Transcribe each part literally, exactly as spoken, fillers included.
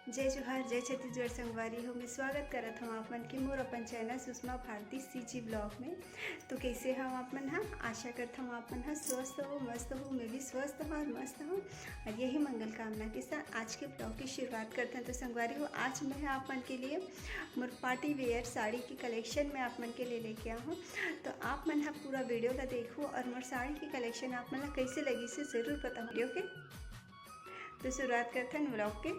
जय जोहार, जय छत्तीसगढ़ संगवारी हो। मैं स्वागत करत हूँ आप मन के मोर अपन चैनल सुषमा भारती सीजी ब्लॉग में। तो कैसे हो आप मन हा? आशा करत हूँ आप मन हा स्वस्थ हो, मस्त हो। मैं भी स्वस्थ हूँ और मस्त हूँ। और यही मंगल कामना के साथ आज के ब्लॉग की शुरुआत करते हैं। तो संगवारी हो, आज मैं आप मन के लिए मोर पार्टी वेयर साड़ी की कलेक्शन में आप मन के लिए लेके आया हूँ। तो आप मन हा पूरा वीडियो ला देखो और मोर साड़ी की कलेक्शन आप मन ला कैसे लगी से जरूर बताओ वीडियो के। तो शुरुआत करते हैं ब्लॉग के।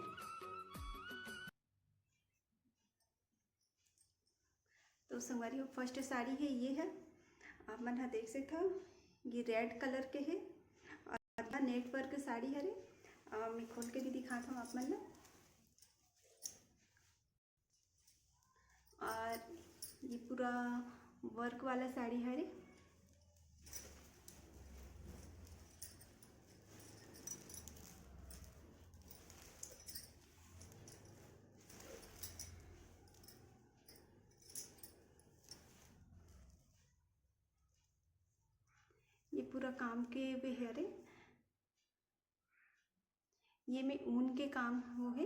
तो संगवारी हो, फर्स्ट साड़ी है, ये है, आप मन हा देख सकत हो, ये रेड कलर के है। और नेटवर्क साड़ी हरे, अ, मैं खोल के भी दिखात हूँ आप मन ला। और ये पूरा वर्क वाला साड़ी हरे। ये पूरा काम के भी हरे। ये में ऊन के काम हो है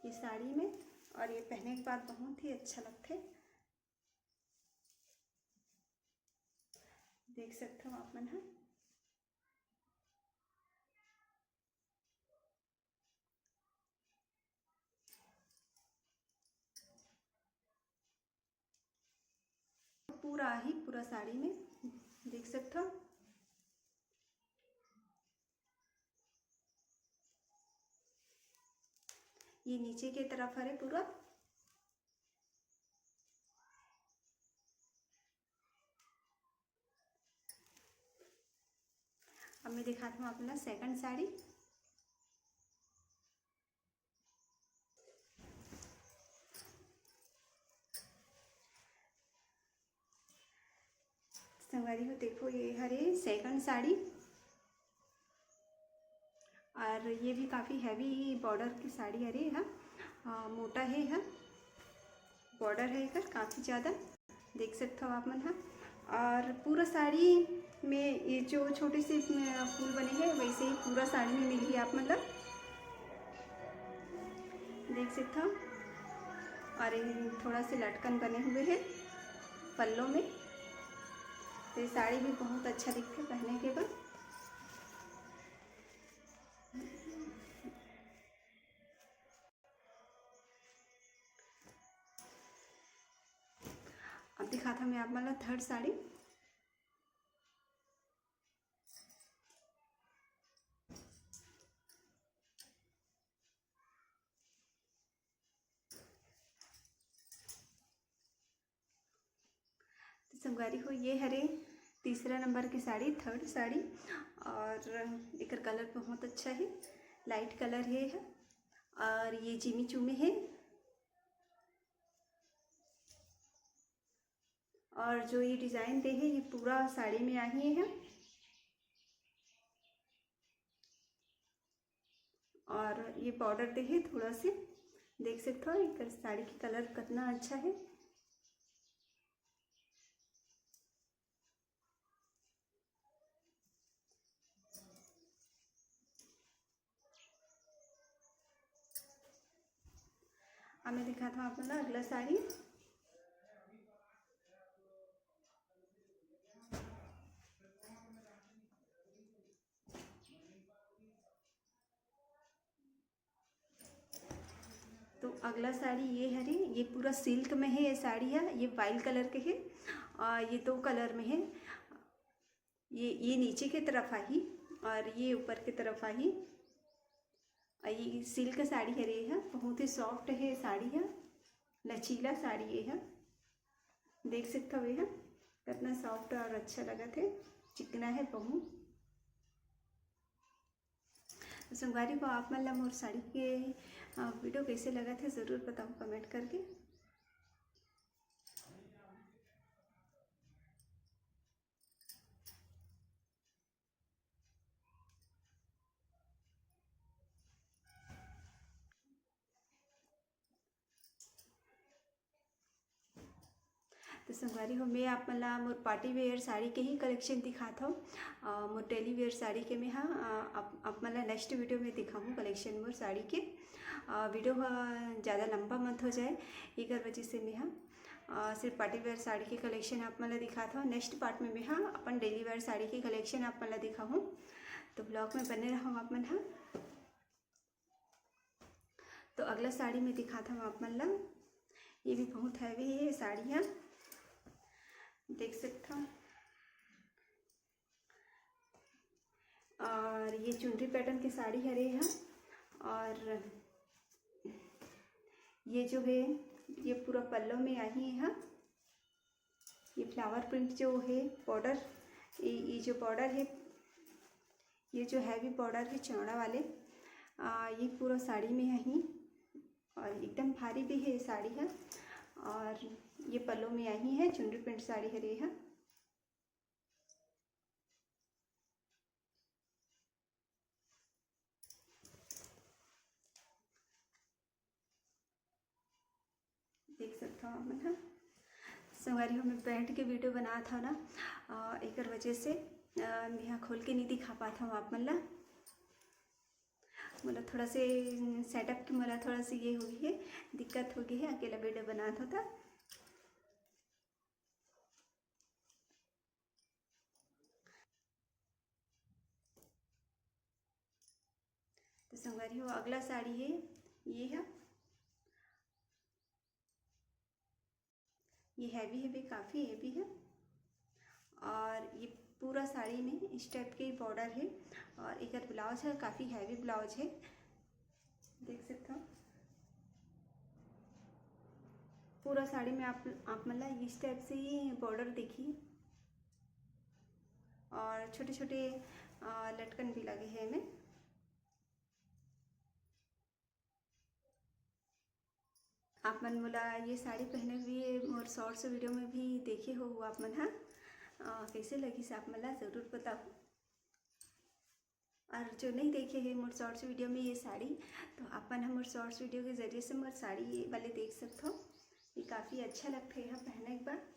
ये साड़ी में, और ये पहने के बाद बहुत ही अच्छा लगथे। देख सकते हो आप मन हा। पूरा ही पूरा साड़ी में देख सकते हो। ये नीचे के तरफ हरे पूरा। अब मैं दिखात हूँ आप ला सेकंड साड़ी। संगवारी हो, देखो, ये हरे सेकंड साड़ी, और ये भी काफ़ी हैवी बॉर्डर की साड़ी हरे हा। अ, मोटा है हा, बॉर्डर है एकर काफ़ी ज़्यादा, देख सकते हो आप मन हा। और पूरा साड़ी में ये जो छोटे से, अ, फूल बने हैं, वैसे ही पूरा साड़ी में मिली आप मन ला, देख सकते हो। और ये थोड़ा से लटकन बने हुए हैं पल्लों में। तो ये साड़ी भी बहुत अच्छा दिखथे पहने के बाद। अब दिखात हूँ मैं आप मन ला थर्ड साड़ी। तो संगवारी हो, ये हरे तीसरा नंबर के साड़ी, थर्ड साड़ी, और एकर कलर बहुत अच्छा है, लाइट कलर है, है। और ये जिमी चूमे है, और जो ये डिज़ाइन दे है, ये पूरा साड़ी में आही है। और ये बॉर्डर दे है थोड़ा से, देख सकते हो एकर साड़ी के कलर कितना अच्छा है। अब मैं दिखात हूँ आप मन ला अगला साड़ी। तो अगला साड़ी ये हरे, ये पूरा सिल्क में है ये साड़ी है, ये वाइल कलर के है और ये दो कलर में है। ये, ये नीचे के तरफ आही और ये ऊपर के तरफ आही। और ये सिल्क साड़ी हरे है, बहुत ही सॉफ्ट है साड़ी है, लचीला साड़ी ये है। देख सकते हो ये है कितना सॉफ्ट और अच्छा लगत है, चिकना है बहुत। तो संगवारी हो, आप मन ला मोर साड़ी के, अ, वीडियो कैसे लगत है, ज़रूर बताओ कमेंट करके। तो संगवारी हो, मैं आप मन ला मोर पार्टी वेयर साड़ी के ही कलेक्शन दिखात हव। अ, मोर डेली वेयर साड़ी के मैं हा, अ, आप, आप मन ला नेक्स्ट वीडियो में दिखाहूँ कलेक्शन मोर साड़ी के। अ, वीडियो ह ज़्यादा लंबा मत हो जाए, एकर वजह से मैं हा, अ, सिर्फ पार्टी वेयर साड़ी के कलेक्शन आप मन ला दिखात हव। नेक्स्ट पार्ट में मैं हा अपन डेली वेयर साड़ी के कलेक्शन आप मन ला दिखाहूँ। तो ब्लॉग में बने रहव आप मन हा। तो अगला साड़ी में दिखात हव आप मन ला, ये भी बहुत हैवी है ये साड़ी ह, देख सकत हव। और ये चुनरी पैटर्न के साड़ी हरे ह, और ये जो है, ये पूरा पल्लो में आही ह। ये फ्लावर प्रिंट जो है बॉर्डर, ये, ये जो बॉर्डर है, ये जो हैवी बॉर्डर है चौड़ा वाले, आ, ये पूरा साड़ी में आही और एकदम भारी भी है ये साड़ी ह। और ये पल्लो में आही है, चुनरी प्रिंट साड़ी हरे ह। देख सकत हव आप मन ह। संगवारी हो, मैं बैठ के वीडियो बनात हव ना, अ, एकर वजह से, अ, मैं हा खोल के नहीं दिखा पात हव आप मन ला। मोला थोड़ा से सेटअप के मोला थोड़ा से ये हो गई है, दिक्कत हो गई है, अकेला वीडियो बनात हव त। तो संगवारी हो, अगला साड़ी है ये ह, ये हैवी हैवी, काफ़ी हैवी है। और ये पूरा साड़ी में इस टाइप के बॉर्डर है और एकर ब्लाउज है, काफ़ी हैवी ब्लाउज है, देख सकत हव। पूरा साड़ी में आप, आप मन ला इस टाइप से ही बॉर्डर दिखही और छोटे छोटे, अ, लटकन भी लगे हैं एमे। आप मन मोला ये साड़ी पहने हुए मोर शॉर्ट्स वीडियो में भी देखे हो आप मन ह। अ, कैसे लगिस आप मन ला ज़रूर बताओ। और जो नहीं देखे है मोर शॉर्ट्स वीडियो में ये साड़ी, तो आप मन ह मोर शॉर्ट्स वीडियो के जरिए से मोर साड़ी ये वाले देख सकत हो। ये काफ़ी अच्छा लगथे ह पहने के बाद।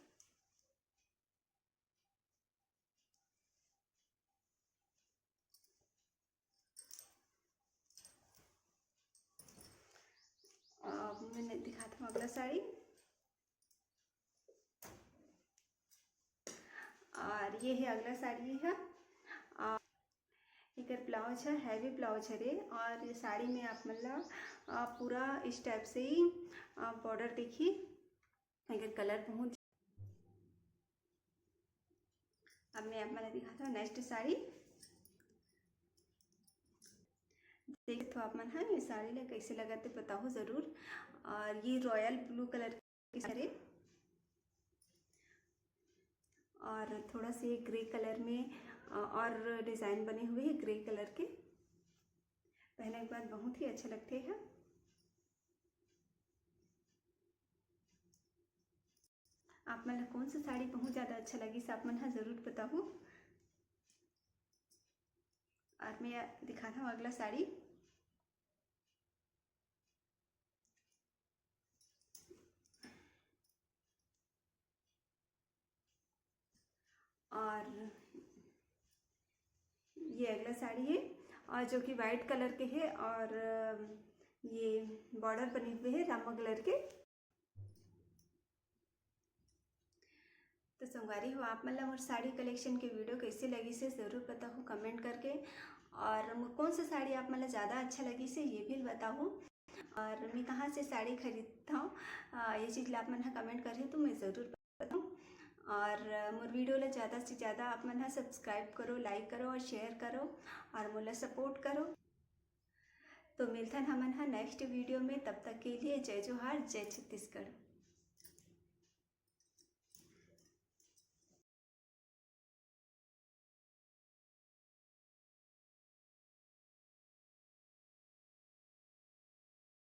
अब मैं दिखात हूँ अगला साड़ी। और ये है अगला साड़ी है। और एकर ब्लाउज है, हैवी ब्लाउज हरे। और ये साड़ी में आप मन ला, आ, पूरा इस टाइप से ही, आ, बॉर्डर दिखही। एकर कलर बहुत, अब मैं आप मन ला दिखात हूँ नेक्स्ट साड़ी। देख तो आप मन ह ये साड़ी ला कैसे लगत हे बताओ ज़रूर। और ये रॉयल ब्लू कलर के हरे और थोड़ा से ग्रे कलर में, अ, और डिज़ाइन बने हुए हैं ग्रे कलर के। पहने के बाद बहुत ही अच्छा लगथे ह। आप मन ला कौन सा साड़ी बहुत ज़्यादा अच्छा लगिस, आप मन ह ज़रूर बताहू। और मैं दिखात हूँ अगला साड़ी। और ये अगला साड़ी है, और जो कि वाइट कलर के है, और ये बॉर्डर बने हुए हैं रामा कलर के। तो संगवारी हो, आप मन ला मोर साड़ी कलेक्शन के वीडियो कैसे लगिस हे, ज़रूर बताहू कमेंट करके। और मोर कौन सा साड़ी आप मन ला ज़्यादा अच्छा लगिस हे, ये भी बताहू। और मैं कहाँ से साड़ी खरीदत हूँ, अ, ये चीज़ ला आप मन ह कमेंट करहू तो मैं ज़रूर बताहूँ। और, अ, मोर वीडियो ला ज़्यादा से ज़्यादा आप मन ह सब्सक्राइब करो, लाइक करो और शेयर करो और मोला सपोर्ट करो। तो मिलथन हमन ह नेक्स्ट वीडियो में, तब तक के लिए जय जोहार, जय छत्तीसगढ़।